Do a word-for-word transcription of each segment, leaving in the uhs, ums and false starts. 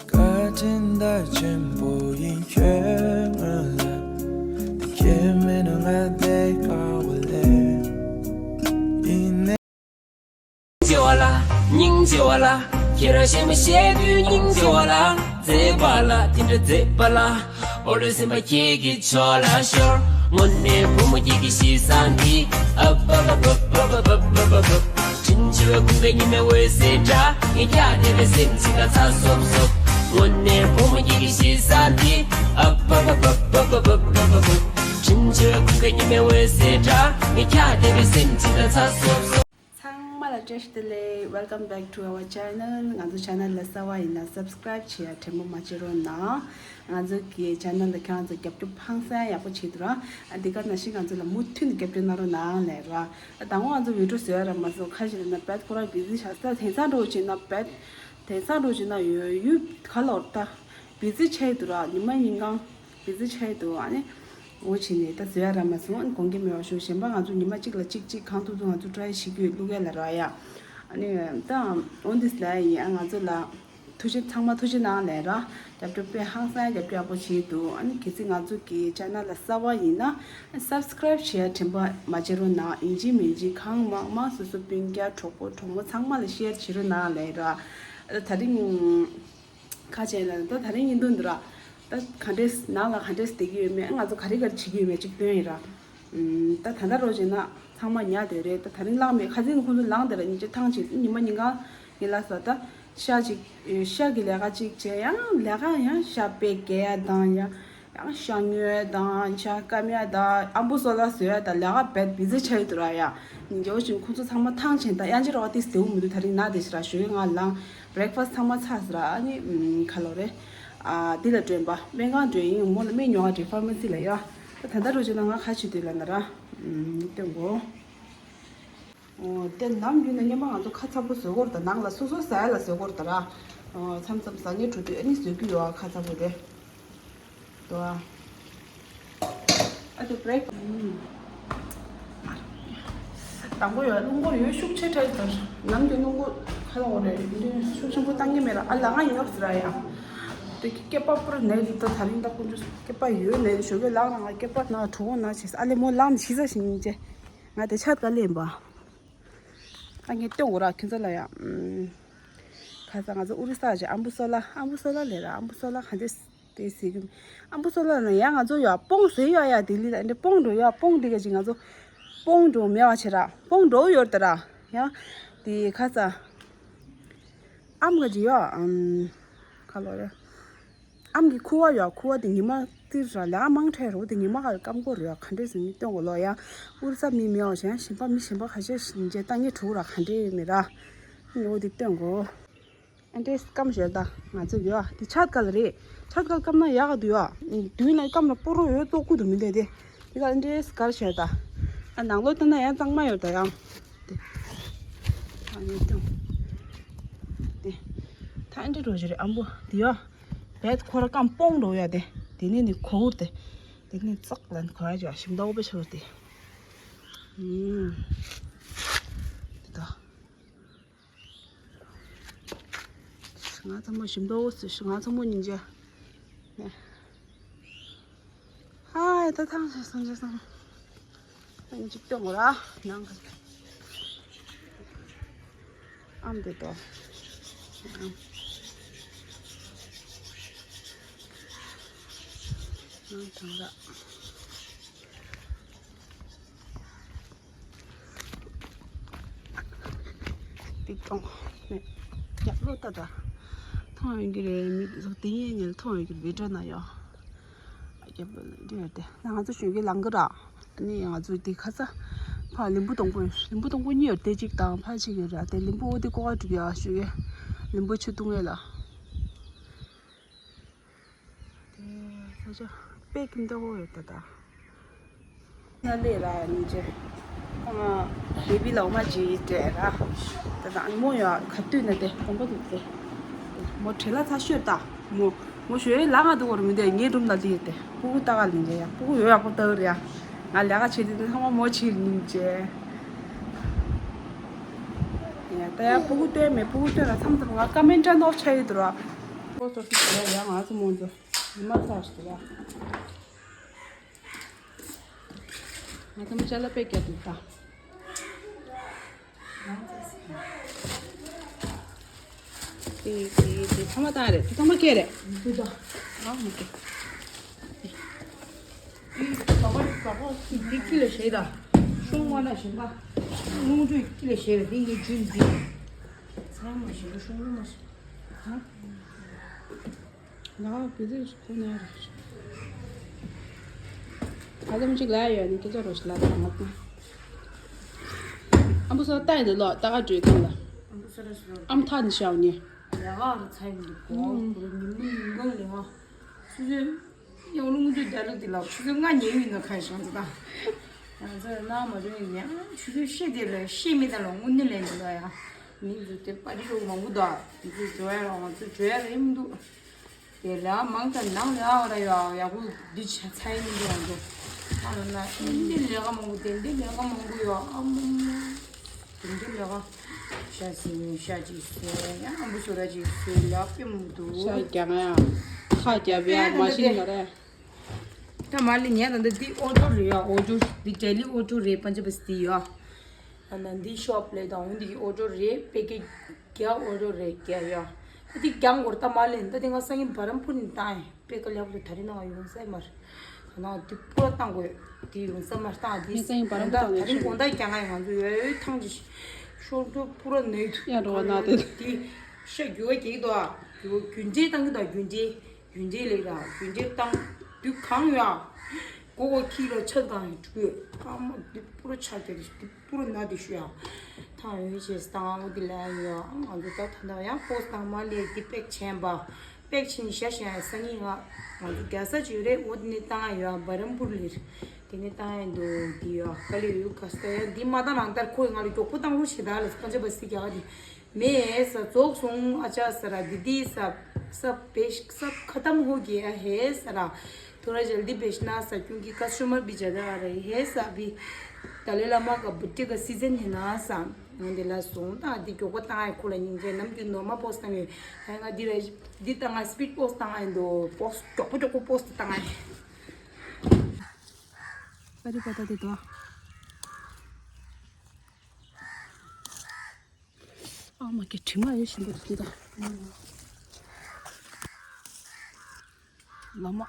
བཀའ་དྲིན་ད་ཆེན་པོ་ཡིན་ཁྱོད་ང་ལ། དེ་ཁྱེད་མེད་ན་ང་བསྡད་དཀའ་བ་ལས། ཡིན་ནའི། སྙིང་རྗེ་བ་ལ། སྙིང་རྗེ་བ་ལ། ཁྱེད་རང་གཤེད་མ་བཤད་དུས་སྙིང་རྗེ་བ་ལ། མཛེས་པ་ལ། དེ་འདྲ་མཛེས་པ་ལ། འོ་ལོས་སེམས་པ་ཁྱེད་ཀྱི་ཕྱོགས་ལ་ཤོར། དངོས་གནས་བུ་མོ་ཁྱེད་ཀྱི་གཤིས་བཟང་འདི། ཨ་བ་བ་བ་བ་བ་བ་བ་བ། དྲིན་ཆེ་བའི་ཀུན་དགའ་ཉི་མའི་འོད་ཟེར་འདྲ། ངས་ཀྱང་དེ་ལས་སེམས་ཅི་དང་ཚ་སོབ་སོབ། དངོས་གནས་བུ་མོ་ཁྱེད་ཀྱི་གཤིས་བཟང་འདི། ཨ་བ་བ་བ་བ་བ་བ་བ། དྲིན་ཆེ་བའི་ཀུན་དགའ་ཉི་མའི་འོད་ཟེར་འདྲ། ངས་ཀྱང་དེ་ལས་སེམས་ཅི་དང་ཚ་སོབ་སོབ། ཚང་མ་ལ་བཀྲ་ཤིས་བདེ་ལེགས། Welcome back to our channel. ང་ཚོ་channel ལ་གསར་པ་ཡིན་ན་subscribe བྱེད་ཡ་དྲན་པ་མ་བརྗེད་རོགས་གནང་། ང་ཚོ་གི་channel ལ་ཁྱེད་རང་ཚོ་རྒྱབ་སྐྱོར་ཧང་སང་ཡག་པོ་བྱེད་འདུག་ར། ཨ་འདི་ག་ནང་བཞིན་ང་ཚོ་ལ་མུ་མཐུད་ནས་རྒྱབ་སྐྱོར་གནང་རོགས་གནང་ལབ་ར། ཨ་དང་པོ་ང་ཚོ་video བཟོ་ཡ་རག་མ་སོང་། ཁ་ཅིག་ལ་ན་བད་ཁོ་རང་busy ཆགས་ས། དེང་སང་འགྲོ་བྱེད་ན་བད། དེང་སང་འགྲོ་བྱེད་ན་ཡོད་ཡུད་ག་ལོར་ད་busy ཆགས་འདུག་ར། ཉི་མ་ཉིན་གང་busy ཆགས་འདུག་ཨ་ནི་འོ་བྱས་ནས་ད་བཟོ་ཡ་རག་མ་སོང་། ཨ་ནི་དགོངས་འགལ་མེད་པ་ཞུ། གཞན་པ་ང་ཚོ་ཉི་མ་གཅིག་ལ་གཅིག་གཅིག་གང་ཐུབ་ཐུབ་ང་ཚོ་try བྱེད་རྒྱུ་བླུག་ཡ་ལ་རག་ཡ། ཨ་ནི་ད་འོ་འདི་ལ་ཡིན། ཨ་ང་ཚོ་ལ་ཐུགས་རྗེ། ཚང་མ་ཐུགས་རྗེ་གནང་ལབ་ར། རྒྱབ་སྐྱོར་དཔེ་ཧང་སང་རྒྱབ་སྐྱོར་ཡག་པོ་བྱས་འདུག་ཨ་ནི་གལ་སྲིད་ང་ཚོ་གི་channel ལ་གསར་པ་ཡིན་ན་subscribe བྱེད་ཡ་དྲན་པ་མ་བརྗེད་རོགས་གནང་། ཡིན་གཅིག་མིན་གཅིག་གང་མང་མང་སོ་སོ་སྤུན་ཀྱག་གྲོགས་པོ་གྲོགས་མོ་ཚང་མ་ལ་share བྱེད་རོགས་གནང་ལབ་ར། ད་དེ་རིང་ཁ་ཆེ་ལ་ད་དེ་རིང་ཉིན་ཐོ་འདི་ར། ད་ག་འདྲས་ནང་ལ་ག་འདྲས་བསྡད་ཀྱི་ཡོད་མེད། ང་ཚོ་ག་རེ་ག་རེ་བྱེད་ཀྱི་ཡོད་མེད་ཅིག་སྟོན་ཡིན་ར། ཨུམ། ད་ད་ལྟ་རོགས་བྱས་ན་ཚང་མ་ཉལ་བསྡད་རེད། ད་དེ་རིང་ལངས་མེད། ཁ་སང་ཁོང་ཚོ་ལངས་བསྡད་ར། ཉིན་བྱེད་ཐང་ཆད། ཉི་མ་ཉིན་གང་ངས་ལབ་ས། ད་ཤ་ཅིག་ཤ་གི་ལས་ཀ་ཅིག་བྱས། ཡང་ལས་ཀ་ཡང་ཤ་དཔེ་རྒྱག་ཡ་དང་ཡང་། ཡང་ཤ་ཉོ་ཡ་དང་ཤ་སྐམ་ཡ་དང་ཨམ་བུ་སོ་ལ་བཟོ་ཡ་དང་ལས་ཀ་བད་busy ཆགས་ཡོད་དུ་ར་ཡ། ཉིན་རྒྱལ་བོ་ཞིག་ཁོང་ཚོ་ཚང་མ་ཐང་ཆད། ད་དབྱངས་ཅན་རོགས་ཏིས་དེའུ་མི་འདུག་དེ་རིང་ན་དེ་ཞིག་ར་ཞོགས་ང་ལངས་breakfast ཚང་མ་ཚར་ཟེར་ར། ཨ་ནི་ཨམ། ཁ་ལོ་རེད། ཨ་འདི་ལ་སྒྲོན་པ་སྨན་ཁང་སྒྲོན་ཡིན། མོ་ལ་སྨན་ཉོ་ག་འགྲོ་pharmacy ལ་ཡ། ད་ད་ལྟ་རོགས་བྱས་ན་ང་ཁ་ཆུ་དུས་ལ་ན་ར། ཨམ། སྟོན་གོ། འོ་དེ་ནམ་རྒྱུན་ན་སྔོན་མ་ང་ཚོ་ཁ་ཚ་པོ་བཟོ་གོ་ར། ད་ནང་ལ་སོ་སོ་ཟ་ཡ་ལ་བཟོ་གོ་ར་ད་ར། འོ་མཚམས་མཚམས་ཟ་སྙིང་བྲོ་དུས་ཨ་ནི་བཟོ་གི་ཡོད་ཨ། ཁ་ཚ་པོ་དེ་དོ་ཨ། ཨ་དེ་break དང་པོ་ཡོད། རླུང་འཁོར་ཡོད་ཤུགས་ཆེ་ཕྲལ་ད། ནམ་རྒྱུན་རླུང་འཁོར་ཁ་ལ་འོ་རེད། འདི་ཤུགས་ཆེན་པོ་བཏང་གི་མེད་ར། ཨ་ལ་ང་ཡིན་ནོ་ཟེར་ར་ཡ། དེ་སྐེད་པ་པུར་ནས་འདུག་ད་དེ་རིང་ད་ཁོང་ཚོ་སྐེད་པ་ཡོད་ནས་ཞོགས་ཀས་ལངས་ར་ང་སྐེད་པ་ན་གྲོད་ཁོག་ན་བྱས། ཨ་ལས་མོ་ལངས་ཤི་ས་ཞིག་ཡིན་ཅེ། ང་དེ་ཆ་ད་ལེན་པ། ཨ་ངས་སྟོན་གོ་ར་ཁྱོད་ཚོ་ལ་ཡ། ཨམ། ཁ་སང་ང་ཚོ་ཨོ་རི་ས་ཅིག་ཨམ་བུ་སོ་ལ། ཨམ་བུ་སོ་ལ་ལས་ར། ཨམ་བུ་སོ་ལ་ག་འདྲས་དེ་ཟེར་གི། ཨམ་བུ་སོ་ལ་ན་ཡ་ང་ཚོ་ཡ་སྤོང་ཟེར་ཡ་ཡ་དེ་ལི་ལ་འདྲ་སྤོང་འགྲོ་ཡ། སྤོང་དེ་ག་ཅིག་ང་ཚོ་སྤོང་འགྲོ་མེད་བ་བྱེད་ར། སྤོང་འགྲོ་ཡོད་དེ་ར། ཡ་དེ་ཁ་ས་ཨམ་ག་ཅིག་ཡ། ཨམ། ཁ་ལོ་ར། ཨམ་གྱི་ཁུ་བ་ཡོད། ཁུ་བ་དེ་ཉི་མ་ཏིར་ར་ལ་མང་ཁྲལ་རོ། དེ་ཉི་མ་ག་སྐམ་གོ་ར་ཡོད། ག་འདྲས་ཟེར་ནི་སྟོན་གོ་ལོ་ཡ། ཨུ་རི་ས་མི་མེད་བ་ཞན་གཞན་པ་མི་གཞན་པ་ཁ་ཤས་ཤིག་འཇལ་ལྟ་ངས་གྲུག་ར་ག་འདྲས་མེད་ར། ངས་འོ་དེ་སྟོན་གོ། ཨ་འདྲས་སྐམ་ཞོལ་ད་ང་ཚོ་ཡོད་དེ་ཆད་ག་ལ་རེད། ཆད་ག་ལ་སྐམ་ན་ཡག་ག་འདུག་ཡོད་དུས་ན་སྐམ་ལ་སྤོ་རོ་ཡོད་ཙོག་ཀུ་དུ་མི་འདོད་དེ། དེ་ག་ཨ་འདྲས་གར་ཞོལ་ད། ཨ་ནང་ལོ་ལྟ་ན་ཡང་གཙང་མ་ཡོད་ད་ཡང་། དེ། ཨ་ནི་སྟོན། དེ། ད་ཨ་འདྲས་རོ་ཞིག་རེད་ཨམ་བུ་དེ་ཡོད། བད་ཁོ་ར་སྐམ་སྤོང་འགྲོ་ཡ་དེ། དེ་ནས་ནི་གོ་བུར་དེ། དེ་ནས་ཙག་ལ་ནི་གོ་ཡ་ཅོ་ཞིམ་ཏོག་པོ་ཆགས་དེ། ཨུམ། དེ་ད། ང་ཚ་མོ་ཞིམ་ཏོག་ཟེར་ང་ཚ་མོ་ཉིན་བྱེད། ཧའི་ད་ཐང་ཆད་སོང་ཆད་སོང་། ཨ་ནི་གཅིག་སྟོན་གོ་ར་ནང་ག་ཨམ་དེ་དོ། ཨམ་དང་ར། ཏིག་ཏོང་། ནས་རྒྱབ་ལོག་ལྟ་ད། མཐོང་ཡོང་གི་རེད། མི་དེ་ཚོ་དེ་ཡན་ཉལ་མཐོང་ཡོང་གི་རེད། བི་ཌི་ཡོ་ན་ཡོ། རྒྱབ་ལོག་འདི་ཡོད་དེ། ན་ང་ཚོ་གཞོན་སྐྱེས་ལང་གི་ར། ཨ་ནི་ང་ཚོ་དེ་ཁ་ས། ཕ་ལིམ་བུ་སྡོང་པོ་ལིམ་བུ་སྡོང་པོ་གཉིས་ཡོད་དེ། གཅིག་དང་ཕ་གཅིག་ཡོད་ར། དེ་ལིམ་བུ་འོ་དེ་ཀོ་བ་གྲུབ་ཡ་གཞོན་སྐྱེས། ལིམ་བུ་ཆུ་བཏུང་ཡ་ལ། དེ་ས་ཆ་དཔེ་ཀིམ་ཏོ་ཡོད་ད་ད། ན་ལེ་ར་ནི་ཅེ། ཁོང་ལེ་བི་ལའོ་མ་ཅི་ཏེ་ར། ད་ད་མོ་ཡ་ཁ་ཏུ་ན་དེ་དང་པོ་དུ་དེ། མོ་ཁྲེ་ལ་ཚ་ཤོད་ད། མོ་མོ་ཤོད་ལ་ང་དུ་བོར་མི་དེ་ངའི་རུམ་ལ་དེ་དེ་སྤུ་གུ་ལྟ་ག་ལིན་ཅེ་ཡ། སྤུ་གུ་ཡོད་ཡག་པོ་ལྟ་གི་རེད་ཡ། ང་ལས་ཀ་བྱེད་དུས་དེ་ཚང་མ་མོ་ཕྱིར་ནི་ཅེ། ད་ཡང་ཕྲུ་གུ་སྟོན་མེད། ཕྲུ་གུ་སྟོན་ལ་མཚམས་མཚམས་ང་ཀ་མེན་ཊ་ནོར་ཆགས་ཀྱི་འདུག་ར། ཁོ་ཚོ་ཚོ་ཡ་ཡ་ང་ཚོ་མོ་ཚོ་ཉི་མ་ཚ་ཞིག་ཡ། ང་ཚོ་མི་ཅ་ལག་དཔེ་རྒྱག་འདུག་ད། དེ་དེ་དེ་ཐ་མ་བཏང་རེད། ཐ་མ་སྐད་རེད། འདི་ད། ཨ་མ་སྐད། འདི་ཀི་ལ་ཞེ་ད། ཤོང་བ་ན་ཞེ་ད། རླུང་འཕྲུལ་ཀི་ལ་ཞེ་ད། འདི་ངའི་ཇུན་འདི། ཚང་མ་ཞེ་ད། ཤོང་བ་ན་ཞེ་ད། ཧ། ལགས་བི་ཛི་ཁོ་ན་རེད། ཨ་ལམ་ཅིག་ལ་ཡོད་ནི་ཁྱེད་ཚོ་རོ་ཞིག་ལ་དང་ང་དང་། ཨམ་བུ་སོ་ལྟ་ཡིན་འདུག་ལོ། ལྟ་ག་འགྲོའི་ཐང་ལ། ཨམ་ཐག་ནི་ཤའོ་ཉེ། ལས་ཀ་རུ་ཚ་ཡིན་འདུག་གོ། ཁོ་ཉིན་མོ་ཉིན་གང་ལས་ང་། ཆུ་ཚོད། ཡང་རླུང་འཚུབ་རྒྱག་ལུགས་དེ་ལ་ཆུ་ཚོད་ལྔ་ཉལ་ཡོད་ན་ཁ་ཤང་ཚོ་དང་། ང་ཚོ་ན་མ་རུང་ཡིན་ཡང་ཆུ་ཚོད་ཤེས་དེ་ལ་ཤེས་མི་དང་ལ་དངོས་གནས་ལས་འདི་ལ་ཡང་། མི་ཚོ་དེ་པར་རིས་རོགས་མང་པོ་འདུག་དེ་ཚོ་འཇོ་ཡ་རོགས་ང་ཚོ་འཇོ་ཡ་རེད་མི་འདུག་དེ་ལ་མང་ཙམ་ནང་ལ་ཨ་བ་ར་ཡོད་ཡག་པོ་འདི་ཆ་ཚ་ཡིན་མི་འདུག་ང་ཚོ། ཨ་ལ་ན་ཨིན་འདི་ལས་ཀ་མང་པོ་དེ་འདི་ལས་ཀ་མང་པོ་ཡོད་ཨ་མ་མ། དེ་འདི་ལས་ཀ་ཤ་ཟིན་ཤ་ཅིག་ཟོས་ཡང་ཨ་མ་བུ་ཤོ་ར་ཅིག་ཟོས་ལག་པས་མི་འདུག་ཤ་རྒྱག་ང་ཡང་ཁ་རྒྱབ་ཡང་མ་ཤི་ང་ར། ད་མ་ལི་ཉལ་ད་འདི་འདི་ཨོ་ཏོ་རེད་ཡ། ཨོ་ཏོ་འདི་ཌེ་ལི་ཨོ་ཏོ་རེད། པན་ཇ་བ་སི་ཏི་ཡ། ཨ་ན་འདི་ཤོབ་ལས་དང་འོ་འདི་ཨོ་ཏོ་རེད། པེ་ཀེ་རྒྱ་ཨོ་ཏོ་རེད་རྒྱ་ཡ། ད་འདི་རྒྱང་སྐོར་ད་མ་ལི་ད་འདི་ང་སང་ཉིན་བ་རམ་ཕུར་ནས་བཏང་ཡིན། པེ་ཀ་ལེགས་པོ་ད་རིང་ནང་ཡོང་ས་མར། ད་ནང་འདི་པུ་ར་བཏང་དགོས་འདི་ཡོང་ས་མར་བཏང་འདི། ངས་སང་ཉིན་བ་རམ་ཕུར་བཏང་ད་རིང་དགོང་དག་རྒྱང་ང་ཡོང་ང་ཚོ་ཡོད་ཡོད་ཐང་ཅི་ཤོར་དུ་པུ་ར་ནོད་དུ་ཡ་འགྲོ་བ་ན་དེ་འདི་ཤ་རྒྱུ་བ་རྒྱག་གི་འདུག་ཨ། རྒྱུ་རྒྱུ་འབྲས་བཏང་གི་འདུག་རྒྱུ་འབྲས། རྒྱུ་འབྲས་ལེགས་ར་རྒྱུ་འབྲས་བཏང་། དུས་གང་ཡོད་ཨ། མགོ་སྐོར་ཁྱི་ལ་ཆ་གང་ཡོད་དྲུག་ཡོད་ཨ་མ་འདི་པུ་ར་ཆ་རྒྱ་དེ་འདི་པུ་ར་ན་དེ་ཤུ་ཡ། ཐང་ཡོད་ཅེས་བཏང་འོ་དེ་ལ་ཡོད་ཨ། ང་ཚོ་ད་ད་ད་ཡང་པོ་སི་བཏང་མ་ལས་དེ་པེག་ཆེན་པ་པེག་ཆེན་ཤ་ཤ་ཡ་སང་ཉིན་ང་ང་ཚོ་རྒྱ་ས་ཅིག་ཡོད་རེད། འོ་དེ་ནས་བཏང་ཡ་ཡོད་ཨ། བ་རམ་པུར་ལིར་དེ་ནས་བཏང་ཡ་འདུག་དེ་ཡོད་ཨ། དཀའ་ལས་ཡོད་ག་ས་ཡ་འདི་མ་བཏང་རང་ལྟར་ཁོས་ང་ལ་མགྱོགས་པོ་བཏང་རོགས་བྱེད་ད་ལ་ས་ཁ་ཆ་བ་སི་རྒྱ་ག་དེ། मैं ऐसा जोक सुन अच्छा सरा दीदी सब सब पेश सब खत्म हो गया है सरा। थोड़ा जल्दी भेजना सर क्योंकि कस्टमर भी ज़्यादा आ रही है सर। अभी दलाई लामा का बर्थडे का सीजन है ना सर। ང་འདི་ལ་སོང་ད་འདི་མགྱོགས་པོ་བཏང་ཨེ་ཁོ་ལ་སྙིང་རྗེ་ནམ་རྒྱུན་ནོར་མ་པོ་སི་བཏང་ཡོད། ད་ང་འདི་ར་འདི་བཏང་ཨེ་སི་པིཌ་པོ་སི་བཏང་ཨེ་འདུག་པོ་སི་མགྱོགས་པོ་མགྱོགས་པོ་པོ་སི་བཏང་ཨེ། ཀ་རི་པ་ཏ་དེ་དོ། ཨ་མ་ཀེ་དྲི་མ་ཡོད་བཞིན་དུ་འདི་དང་། ལ་མ།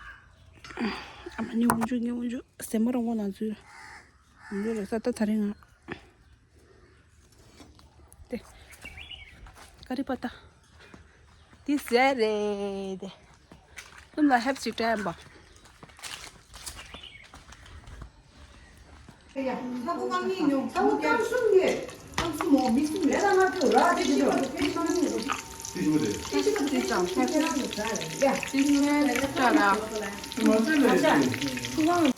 ཨ་མ་ཉི་འུ་འཇུ་ཉི་འུ་འཇུ་སེ་མ་རང་གོ་ན་ཚུལ། འཇུ་རེ་ས་ཏ་ཐ་རེ་ང་། དེ། ཀ་རི་པ་ཏ། འདི་ཟས་རེད་དེ། ཀུན་ལ་ཧེབ་ཅིག་སྤྲད་པ། ཡ། ལྷ་སྐུ་རྐང་གཉིས་ཉོ། ལྷ་སྐུ་རྐང་གསུམ་ཡོད། རྐང་གསུམ་མོ་མི་གསུམ་ལས་ལ་ང་ཚོ་ར་དེ་ཅི་བ་དེ་ཕེབས་གནང་ཉེ་གོ། དེ་ཅི་བ་དེ། དེ་ཅི་བ་དེ་ཅང་ཕེབས་གནང་ཉེ་གོ་ད་རེད་ཡ། དེ་ངས་ལས་ཀ་ལ། མ་ཚད་ལས་ཀ། ཐུགས་དབང་།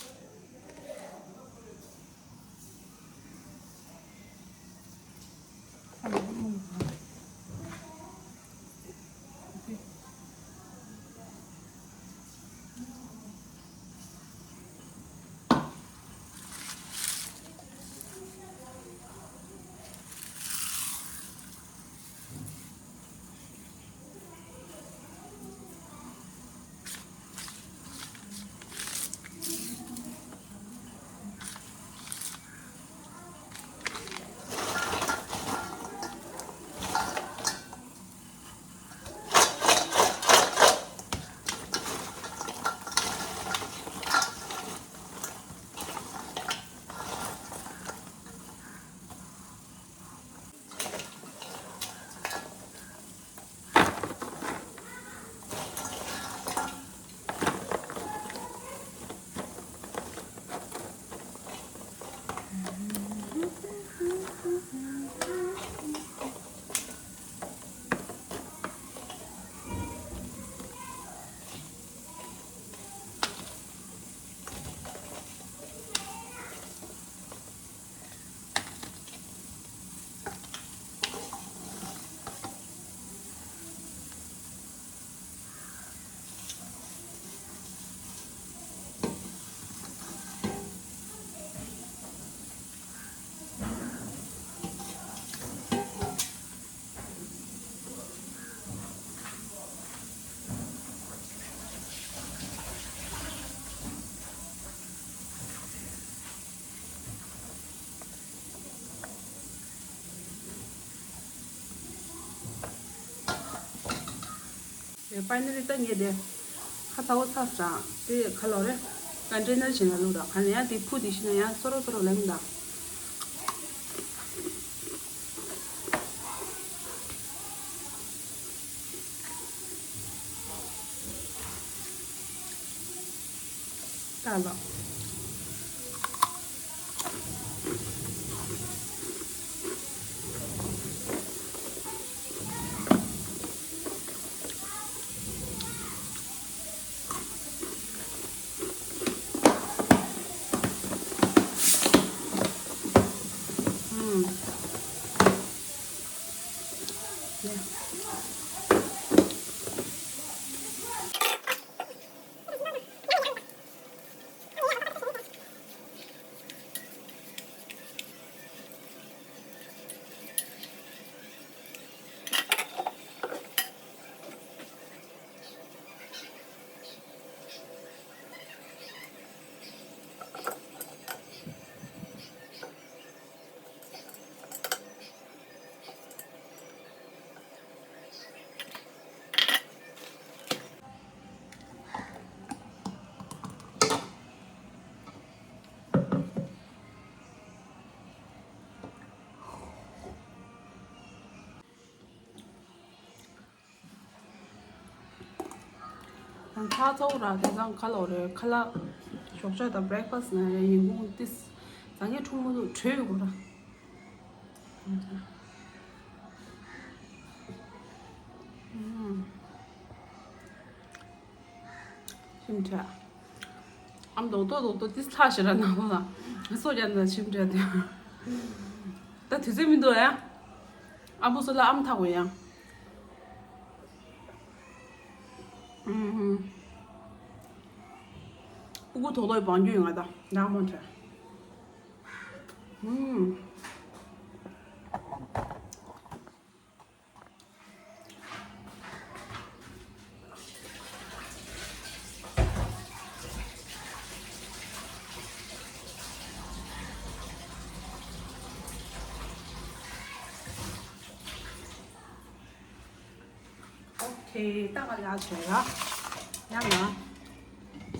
ཕའི་ནལ་ལི་ད་ངས་དེ་ཁ་ཚ་བོ་ཚ་སོང་། དེ་ཁ་ལོ་རེ་ཀོན་ཊེ་ནར་བྱས་ནས་བླུགས་དང་། ག་ནས་ཡང་དེ་ཕུ་དེ་ཤི་ན་ཡང་སོ་རོ་སོ་རོ་ལེན་དང་། ད་ལོ། ཨུམ། ཡང་ཁ་ཚ་བོ་ར་དེ་ཚང་ཁ་ལོ་རེ་ཁ་ལག་ཞོགས་ཇ་དང་བྷི་རེག་ཕ་སི་ན་ཡང་ཡིན་གོང་ཏིས་ཟ་ངེ་ཁྲུང་མོ་དུ་བྲོས་ཡོད་གོ་ར། ཨུམ། ཞིམ་ཁྲ། ཨམ་རྡོག་རྡོག་རྡོག་རྡོག་ཏིས་ལྷག་ཞེ་ར་ནང་ལ་སོ་རྒྱ་ན་ཞིམ་ཁྲ་དེ། ད་དུས་ཚོད་མི་འདུག་ཡ། ཨ་བུ་སོ་ལ་ཨམ་ཐག་གོ་ཡ། ཨུམ། ཨུ་གུ་དོག་ལོས་བང་རྒྱུ་ཡོང་ང་ད་ནག་མོ་ཁྲ། ཨུམ། ཨོ་ཁེ། ད་ང་ལ་བྱོས་ལ། ཡང་ང་།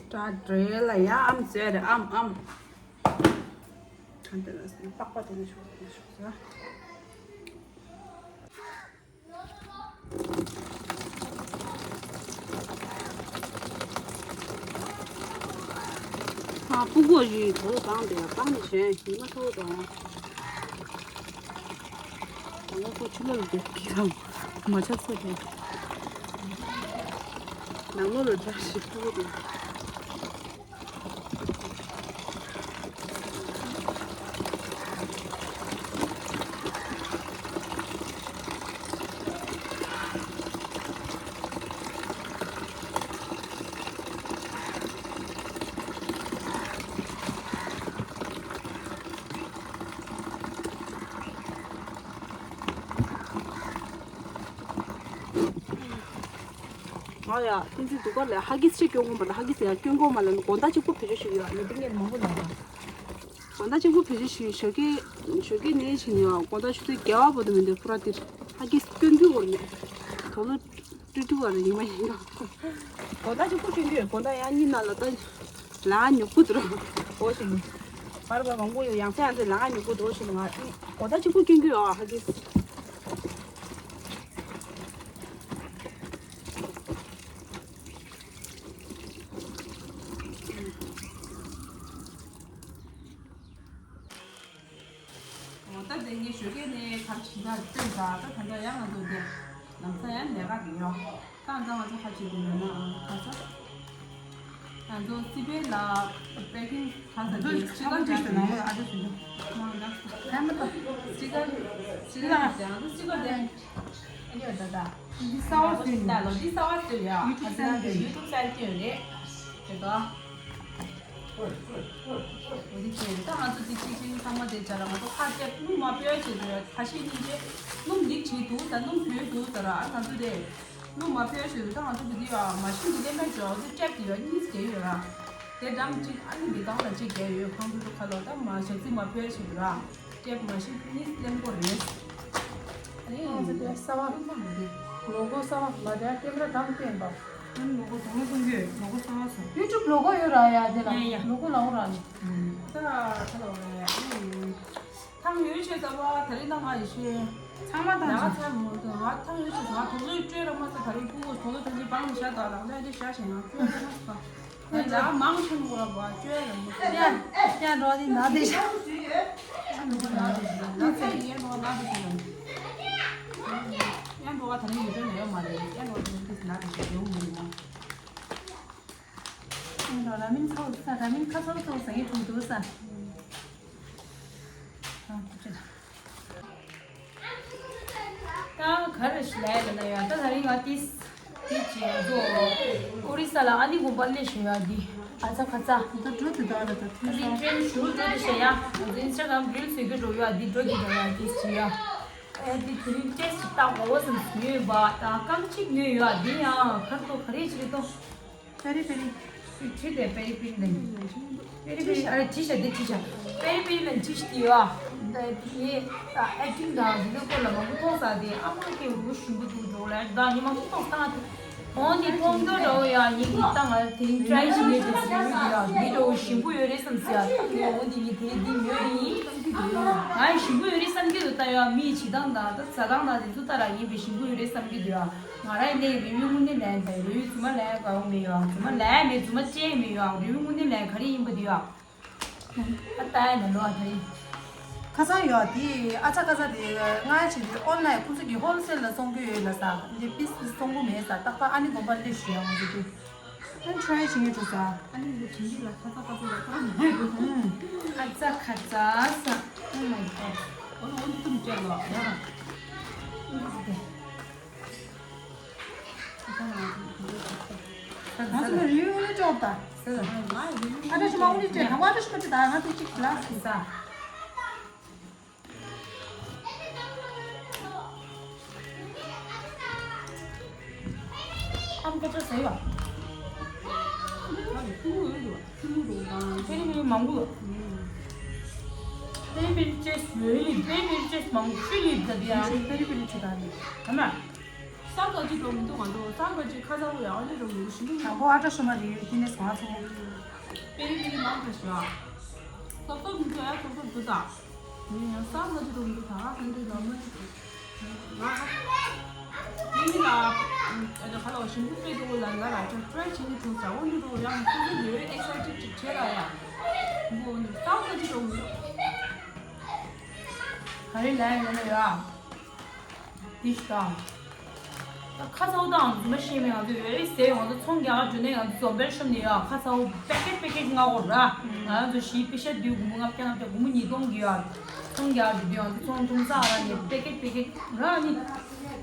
སྐྲ་བྲེགས་ལ་ཡ་ཨམ་ཟེར་རེ་ཨམ་ཨམ། ད་འདི་ལ་སོང་པགས་པ་དེ་ནས་ཤོག་དེ་ནས་ཤོག་ཟེར། ཨ་ཕྲུ་གུ་ཞིག་དོ་བཏང་དེ་བཏང་ནས་བྱས་ཉི་མ་ཐོག་དང་། ང་ཚོ་ཆུ་ལ་ལུག་གི་ལམ་མ་ཆགས་ཚོད་དེ། ནང་ལོགས་ལ་འདྲ་ཞིག་ཕྲུ་གུ་དེ། ང་ཡ་ཏིན་ཏིན་འདུག་ག་ལས་ཧ་གིས་ཅིག་སྐྱོན་གོ་མ་ལ་ཧ་གིས་ཡ་སྐྱོན་གོ་མ་ལ་ནི་དགོང་དག་གཅིག་པོ་བེད་སྤྱོད་ཞིག་ཡོད་ནི་ཏིན་ངས་མང་པོ་ལ་ཡ། དགོང་དག་གཅིག་པོ་བེད་སྤྱོད་ཞིག་ཞོགས་ཀས་ཞོགས་ཀས་ནས་ཕྱིན་ཡོད་དགོང་དག་ཆུ་ཚོད་བརྒྱད་པ་བར་དུ་མི་འདུག་ཕུ་ར་ཏིར་ཧ་གིས་སྐྱོན་རྒྱུ་བོར་མེད་དོ་ལོ་ཏྲི་ཏྲི་བར་ཡིན་མ་ཡིན་ན་དགོང་དག་གཅིག་པོ་སྐྱོན་རྒྱུ་ཡོད་དགོང་དག་ཡང་གཉིད་ན་ལ་ད་ལ་ཉོ་གུ་དུ་ར་འོ་ཞིག་ལུ་པར་པར་མང་པོ་ཡོད་ཡང་སེ་ཡང་སེ་ལ་ཉོ་གུ་དུ་འོ་ཞིག་ལུ་ང་དགོང་དག་གཅིག་པོ་སྐྱོན་རྒྱུ་ཡོད་ཧ་གིས། འོ་ད་དེ་ངས་ཞོགས་ཀས་ནས་གར་ཇི་ལྟར་སྟོན་དང་ད་ད་ལྟ་ཡང་ང་ཚོ་འདི་ལམ་སང་ཡང་ལས་ཀ་རེད་ཡོད། ད་ང་ཚོ་ང་ཚོ་ཁ་ཆེ་དེ་ཡོད་ན་ཨང་ཁ་ཚ། ང་ཚོ་སི་པན་ལ་པེ་ཀིང་ཁ་ཚ་དེ་སྤྱི་ཁ་ཅིག་ཞུ་ན་ཡོད་ཨ་ཅེ་ཞུ་ན། ཧེ་མ་ད། སྤྱི་ཁ་སྤྱི་ཁ་ཡང་ཚོ་སྤྱི་ཁ་དེ། ཨ་ཡོད་ད་ད། འདི་གསར་བ་བཟོས་ཡིན། ད་ལོ་འདི་གསར་བ་བཟོས་ཡ། ཡུ་ཊུབ་ཨ་ཙི་ན་དེ་ཡུ་ཊུབ་སལ་ཐོན་རེད། དེ་ག་འོ་དེ་ཁྱེད་ད་ང་ཚོ་དེ་གཅིག་ཅིག་ཚང་མ་དེ་བྱ་ལ་ང་ཚོ་ཁ་གཏད་སྣུམ་མ་ཕོད་བྱེད་དུ་ཡོད་ཁ་ཤས་གཉིས་ཀྱིས་སྣུམ་ལིག་བྱེད་འདུག་ད་སྣུམ་ཕོད་འདུག་ད་ར་ཨ་ང་ཚོ་དེ་སྣུམ་མ་ཕོད་བྱེད་དུ་ད་ང་ཚོ་དེ་དུས་ཡ་མ་ཤིན་དེ་ལས་མེད་འཇོག་དེ་ཀྲེབ་དེ་ཡོད་གཉིས་བྱས་ཡོད་ར། དེ་འགྲམ་གཅིག་ཨ་ནི་འདི་སྒང་ལ་གཅིག་བསྡད་ཡོད་ཁང་ཁུ་ཁ་ལོ་ད་མ་ཞག་རྩི་མ་ཕོད་བྱེད་དུ་ར་ཀྲེབ་མ་ཤིན་གཉིས་ལེན་དགོས་རེད། ཨ་ནི་ང་ཚོ་དེ་གསར་བ་སྣུམ་མ་མི་འདུག་ལོ་གོ་གསར་བ་མ་དེ་ཀེམ་ར་དང་བསྟན་པ། ཨ་ནི་ལོ་གོ་དང་པོ་གསུང་རྒྱུ་ལོ་གོ་གསར་བ་སོང་། ཡུ་ཊུབ་ལོ་གོ་ཡོད་ར་ཡ་དེ་ལ། ཡ་ཡ། ལོ་གོ་ལའོ་ར་ནི། ད་ད་ལོ་ར་ཡ། ཐང་ཡོད་ཆེ་ད་བ་ད་རིང་ད་ང་ཡི་ཤེས། ཚང་མ་ད་ང་ཚ་མོ་ད་ང་ཐང་ཡོད་ཆེ་ད་ང་དུག་ལོས་སྤྲོད་ར་མ་ས་ད་རིང་ཕུ་བོ་དུག་ལོས་ད་ཅི་བང་ཤ་ད་ལ་ང་ད་ཅི་ཤ་ཞེ་ང་སྤྲོད་ར་མ་ས། ཡང་ལ་མང་ཆེན་པོ་ལ་བ་བཅོས་ལ་མི་ཤེས། ཡང་ཡང་འགྲོ་དེ་ན་དེ་ཤ། ཡང་འགྲོ་ན་དེ་ཤ་ཡང་འགྲོ་ན་དེ་ཤ་ཡང་འགྲོ་བ་ད་ནི་ཡོད་ན་ཡོད་མ་རེད། ཡང་འགྲོ་དེ་ན་དེ་ཤ་ཡོང་མི་ཡོང་། ཡང་འགྲོ་ར་མིན་ཚོགས་ས་ར་མིན་ཁ་ཚོགས་ཚོགས་ས་ཡིན་ཐུང་ཐུང་ས། ད་ག་རེ་ཞིག་ལས་ལ་ན་ཡ་ད་ད་རིང་ང་ཏིས་ཏིས་ཅི་ཡ་ཛོ་ཨོ་རི་ས་ལ་ཨ་ནི་དགོན་པ་ལས་ཞུ་ཡ་འདི་ཨ་ཚ་ཁ་ཚ། ད་འགྲོ་དེ་ད་ལ་ད་ཐུག་ཨ་ནི་ས་ཀྲེན་ཞུ་འགྲོ་དེ་ཤ་ཡ་ང་ཚོ་ཨིན་སི་ཊ་གྷ་རམ་རིལ་བཟོ་རྒྱུ་འགྲོ་ཡ་འདི་འགྲོ་དེ་འགྲོ་ཡ་ཏིས་ཅི་ཡ། ཨེ་འདི་དེ་རིང་ཏེས་ཅི་ལྟ་དགོས་བསམ་ཉོས་པ་ད་རྐང་གཅིག་ཉོས་ཡ་འདི་ཡང་ཁར་ཏོ་ག་རེ་ཅི་རེད་ཏོ། པེ་རི་པེ་རི། ཁྱི་དེ་པེ་རི་པེ་རི་ལ་ཡིན། པེ་རི་པེ་རི་ཨ་རེ་ཁྱི་ཤ་དེ་ཁྱི་ཤ། པེ་རི་པེ་རི་ལ་ཁྱི་ཤ་དེ་ཡོད་ཨ། ད་དེ་ཨེ་ཀིང་དང་དེ་ཚོའི་སྐོར་ལ་མང་པོ་མཐོང་ས་དེ་ཨ་མ་སྐད་རུ་ཞིམ་པོ་འདུག་འགྲོ་ལ་ད་ཉི་མ་མཐོང་ས་དེ། འོན་ཏེ་མཐོང་འདོད་འདྲ་བོ་ཡ་ཉིན་གྱི་ད་ང་དེ་རིང་ཊ་རའི་བྱེད་ངེས་དེ་ཟེར་ཡོད་དེ་ཡ་འདི་འདྲ་བོ་ཞིམ་པོ་ཡོད་རེད་བསམ་ཟེར་ཡ་ད་ངས་འོན་ཏེ་ངས་དེ་འདི་ཉོས་ཡིན། ང་ཡི་ཞིམ་པོ་ཡོད་རེད་བསམ་གྱི་འདུག་ད་ཡ་མིའི་བྱེད་སྟངས་དང་ད་ཟ་སྟངས་དང་དེ་ཚོ་ལྟ་ར་ཡིན་པའི་ཞིམ་པོ་ཡོད་རེད་བསམ་གྱི་འདུག་ཡ། ང་རང་ནས་རི་བོའི་དངོས་གནས་ལན་དང་རི་བོའི་རྫུན་མ་ལན་དགའ་བོ་མི་ཡོང་རྫུན་མ་ལན་མེད་རྫུན་མ་ཅན་མི་ཡོང་རི་བོའི་དངོས་གནས་ལན་ག་རེ་ཡིན་པ་དེ་ཡོང་། ཨ་ལྟ་ཡ་ན་ལོ་ཨ་ད་ཡིན། ཁ་སང་ཡོད་དེ་ཨ་ཚ་ཁ་སང་དེ་ང་ཆེ་དེ་ཨོན་ལན་ཁོང་ཚོ་གི་ཧོལ་སེལ་ལ་སོང་གི་ཡོད་ལ་ས་འདི་པིས་པིས་སོང་གི་མེད་ས་ཏག་ཏག་ཨ་ནི་དགོན་པ་སླེབས་ཞུ་ཡ་ང་ཚོ་དེ་ཨ་ནི་ཊ་རའི་བྱེད་ངེས་འགྲོ་ས། ཨ་ནི་ལུ་དྲིན་གྱིས་ལ་ཁ་ཚ་ཁ་ཚ་ལ་ཁ་མ་ཡོད་ཨ་ཚ་ཁ་ཚ་ས། Oh my god. ཨོ་ལོ་ཨོ་ལོ་ཏུམ་ཅེ་ལོ་ཡ། ང་ཚོ་ལ་རིལ་བུ་ལས་ཅོག་ད། ཨ་ད་ཤི་མ་འུ་ལི་ཅེ་ཧ་བ་ད་ཤི་མ་ཅི་ད་ང་ཚོ་གཅིག་ལ་སི་ས། ཨམ་ཀ་ཅོ་ཟེར་བ། ཁྱི་མོ་ཡོད་རེད་བ། ཁྱི་མོ་རེད་བ། ཕེ་རི་ཕེ་རི་མང་པོ་ཡོད། ཕེ་རི་ཕེ་རི་ཅེས་ཡོད་ཡིན། ཕེ་རི་ཕེ་རི་ཅེས་མང་པོ་ཤི་ལི་ད་དེ་ཡང་ཕེ་རི་ཕེ་རི་ཅེས་ད་ནི་ཨ་མ། ས་ག་ཅི་འགྲོ་མི་འདུག་ང་ཚོ་ས་ག་ཅི་ཁ་ཚ་བོ་ཡང་ཨ་ནི་འགྲོ་མི་འདུག་ཞི་མི་ཡང་ཁོ་ཨ་ཏྲ་ཤོ་མ་རི་ཡོད་ཀི་ནེ་སོང་ཨ་ཚོ། ཕེ་རི་ཕེ་རི་མང་ཁ་ཤོ་ཨ། སོབ་སོབ་མི་ཚོ་ཡང་སོབ་སོབ་འདུག་ད། ཡིན་ཡང་ས་ག་ཅི་འགྲོ་མི་འདུག་ད་ཨ་ཁ་འདི་ལ་མི། ཡིན་ལ། ཨ་ནི་ཁ་ལོ་ཞིམ་པོ་དཔེ་འདུག་ལ་ལ་ལ་ཅང་ཊ་རའི་བྱེད་ནི་བྱུང་ས་འོ་འདི་འདུག་ཡང་སོ་སོ་ཡོད་ཨེག་སའི་ཊེཌ་ཅིག་བྱེད་ལ་ཡ། འདུག་འདུག་ས་ག་ཅི་འགྲོ་མི་འདུག་ག་རེ་ལན་ཡོད་ན་ཡ། འདི་ཞིག་དང་། ད་ཁ་ཚ་བོ་དང་རྫུན་མ་བཤད་མི་ང་ཚོ་ཡོད་རེད་ཟེར་ང་ཚོ་ཚོང་རྒྱག་ག་འགྲོ་ནས་ང་ཚོ་འཛོམས་པའི་ཤོམ་ནས་ཡ་ཁ་ཚ་བོ་པེ་ཀེཊ་པེ་ཀེཊ་ལྔ་སྒོར་ར། ང་ཚོ་བཞི་པེ་ཤ་བདུན་སྒོར་མོ་ལྔ་བརྒྱ་ལྔ་བརྒྱ་སྒོར་མོ་ཉིས་སྟོང་གི་ཡ། ཚོང་རྒྱག་ག་འགྲོ་དུས་ང་ཚོ་ཚོང་ཐུང་ཚག་ར་ནས་པེ་ཀེཊ་པེ་ཀེཊ་ར་ནི།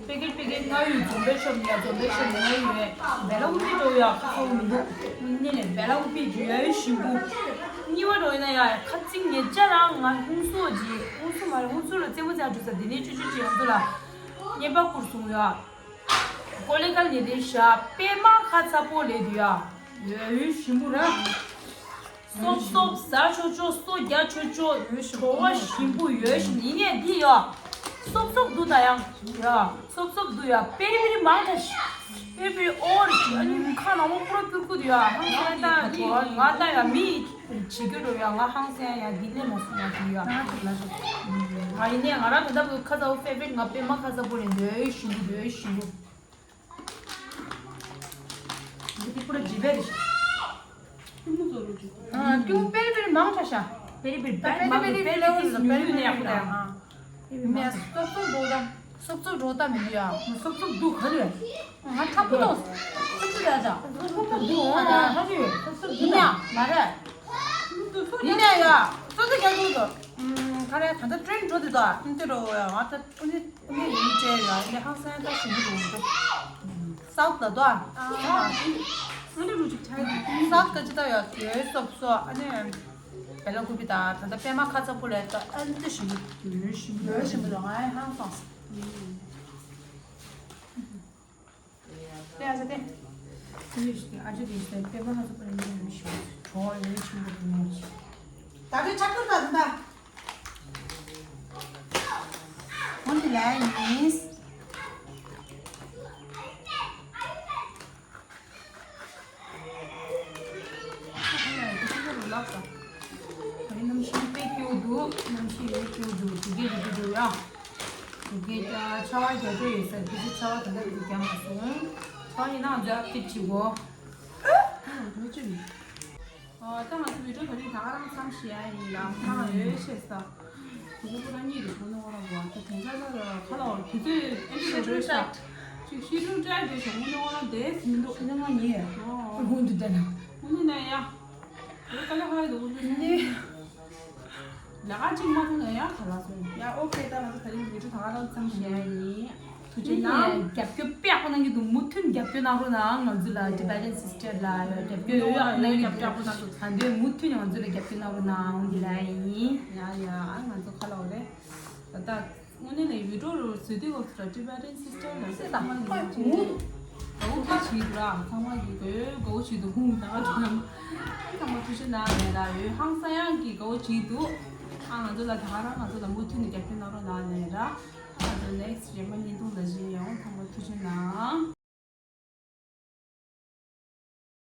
པེ་ཀེཊ་པེ་ཀེཊ་ལྔ་ཡོད་འཛོམས་པའི་ཤོམ་ནས་ཡ་འཛོམས་པའི་ཤོམ་ནས་ལྔ་ཡོད་རེད་བེ་ལ་ཨུ་པི་འགྲོ་ཡ་ཁ་ཚ་བོ་མི་འདུག་དངོས་གནས་ནས་བེ་ལ་ཨུ་པི་འགྲོ་ཡ་ཡོད་ཞིམ་པོ། གཉིས་པ་འགྲོ་ཡིན་ན་ཡ་ཁ་ཚིག་ཉེ་ཆར་རང་ང་ཧུང་སུའོ་ཇི་ཧུང་སུའོ་མ་རེད་ཧུང་སུའོ་ལ་རྩེད་མོ་རྩེ་འགྲོ་ས་དེ་ནས་ཅུ་ཅུ་ཅི་ང་ཚོ་ལ་བརྙན་པར་བསྐུར་སོང་ཡ། ཀོ་ལེ་གལ་ཉེ་དེ་ཤ་པད་མ་ཁ་ཚ་པོ་ལས་དུ་ཡ། ཡོད་ཞིམ་པོ་ར། སོབ་སོབ་ཟ་ཆོག་ཆོག་སོ་རྒྱ་ཆོག་ཆོག་བྲོ་བ་ཞིམ་པོ་ཡོད་ཞིམ་ཡིན་ངས་འདི་ཡ། སོབ་སོབ་འདུག་ད་ཡང་ཡ། སོབ་སོབ་འདུག་ཡ་པེ་རི་པེ་རི་མང་ད་ཤི། པེ་རི་པེ་རི་ཨོ་རི་ཨ་ནི་ཁ་ནང་མོ་པུ་ར་ཀུར་ཀུར་འདུག་ཡ་ཧང་སང་ད་ང་ད་ཡ་མི་བྱེད་རྒྱུ་འགྲོ་ཡ་ང་ཧང་སང་ཡ་འདི་ལས་མ་སོང་ཡ་འདི་ཡ། ང་ཡིན་ནས་ང་རང་ད་ལྟ་བུ་ཁ་ཚ་བོ་ཕེ་ཝ་རི་ཊི་ང་པད་མ་ཁ་ཚ་པོ་ལས་འདོད་ཞིམ་པོ་འདོད་ཞིམ་པོ། འདི་པུ་ར་ཇི་བེ་རེད། ཨ་ཀྱུ་པེ་རི་པེ་རི་མང་ཆ་ཤ། པེ་རི་པེ་རི་པེ་རི་པེ་རི་པེ་རི་པེ་རི་པེ་རི་ཉུང་ཉུང་ནས་ཡག་པོ་དང་། མེ་སོབ་སོབ་འགྲོ་དང་སོབ་སོབ་འགྲོ་ད་མི་འདུག་ཡ། སོབ་སོབ་འདུག་ག་རེ། ང་ཐག་པོ་དང་སོབ་སོབ་ཡ་ཅག་སོབ་སོབ་འདུག་ཨ་ད་ཧ་ཅི་སོབ་སོབ་འདུག་ཡ་མ་རེད། ཡིན་ནས་ཡ་སོབ་སོབ་རྒྱག་དགོས་འདུག་ག་རེ་ད་ལྟ་ཊེན་འགྲོ་དེ་དང་ཨ་ནི་དེ་རོ་ཡ་ང་ད་ཨ་ནི། ངས་ཡིན་བྱས་ཡ་ངས་ཧང་སང་ད་ཞིམ་པོ་འདུག་འདུག་སའུ་ཐི་ལ་དོ་ཨ། ཨ་འདི་རུ་ཅིག་ཆ་ཡི་སའུ་ཐི་ག་ཅི་ད་ཡ་ཡོད་སོབ་སོ་ཨ་ནི། བེ་ལ་ཀུ་པི་ད་ད་ལྟ་པད་མ་ཁ་ཚ་པོ་ལས་ད་ཨ་ནི་ད་ཞིམ་པོ་ཡོད་ཞིམ་པོ་ཡོད་ཞིམ་པོ་འདུག་ང་ཡང་ཧང་སང་། དེ་ཨ་ཅག་དེ། དེ་ཡོད་ཞིག་ཨ་ཅག་དེ་ཞིག་པད་མ་ཁ་ཚ་པོ་ལས་འདི་ཡོད་ཞིམ་པོ་གྲོགས་ཡོད་ཞིམ་པོ་འདུག་ད་དེ་ཆགས་ཀྱི་ད་ད། འོན་ཏེ་ལས་ཡིན། ད་ནི་གནམ་གཤིས་དཔེ་སྐྱིད་པོ་འདུག་གནམ་གཤིས་ཡོད་སྐྱིད་པོ་འདུག་དེ་གས་དེ་གས་འདུག་ཡ། དེ་གས་ད་ཆར་པ་རྒྱག་འགྲོ་ཡོད་ས་རེད། དེ་ཚོ་ཆར་པ་ད་ལྟ་དེ་རྒྱག་མ་སོང་། ད་ཡིན་ནའང་འཛེག་སྐྱིད་ཅིག་གོ་ཨ་ད་ང་ཚོ་བི་ཌིའོ་ད་རིང་ད་ག་རང་མཚམས་བཞག་ཡ་ཡིན་ལ། ད་ང་ཡོད་ཤེས་ས། དུ་གུ་རང་ཉིད་དུ་བུ་ནོར་བ་ད་དེང་སང་ད་ཁ་ལ་བ་དུ་ཚོད་ཨེ་འདྲ་རེད་ཤག་ཅིག་ཤི་ཀྲུང་ཀྲའི་དེ་ཞོག་མུ་ནོར་བ་དེ་མི་འདུག་ཤི་ནང་ང་ཉེ་ཨོ་ཧུན་དུ་ལྡན་ན་མུ་ནུ་ནས་ཡ། དེ་ག་ལ་ཧ་ཡ་དུ་གུ་འདུག་ནི། ལས་ཀ་གཅིག་མ་ཐུག་ན་ཡ་ག་ལ་སོང་ཡ། ཨོ་ཁེ་ད་ང་ཚོ་ད་རིང་བི་ཌིའོ་ད་ག་རང་མཚམས་བཞག་ཡ་ཡིན། ཐུགས་རྗེ་གནང་། རྒྱབ་སྐྱོར་དཔེ་ཡག་པོ་གནང་གི་འདུག་མུ་མཐུད་རྒྱབ་སྐྱོར་གནང་རོགས་གནང་། ང་ཚོ་ལ་Tibetan Sister་ལ་རྒྱབ་སྐྱོར་ཡོད་ཡག་གནང་གི་འདུག་ད་འདོད་མུ་མཐུད་ང་ཚོ་ལ་རྒྱབ་སྐྱོར་གནང་རོགས་གནང་། འོང་གི་ལ་ཡིན། ཡ་ཡ་ཨ་ང་ཚོ་ཁ་ལ་འོ་རེད། ད་ལྟ་དངོས་གནས་ནས་བི་ཌིའོ་རུ་བཟོས་དུས་སྐབས་སུ་Tibetan Sister་ལ་སེ་དང་ཁོ་མུ་དགའ་བོ་ཁ་བྱིས་འདུག་ར། ཚང་མ་གི་དགའ་བོ་དགའ་བོ་བྱིས་འདུག་ཧུང་ད་ག་ཚང་མ་ཚང་མ་ཐུགས་རྗེ་གནང་ལ་ཡོད། ཧང་སང་ཡང་གི་དགའ་བོ་བྱིས་འདུག་ཨ་ང་ཚོ་ལ་ད་ག་རང་ང་ཚོ་ལ་མུ་མཐུད་ནས་རྒྱབ་སྐྱོར་གནང་རོགས་གནང་ལ་ཡོད་ར། ཨ་ང་ཚོ་next་རྗེས་མ་བརྙན་ཐུང་ལ་གཞི་ཡོང་། ཚང་མ་ཐུགས་རྗེ་གནང་།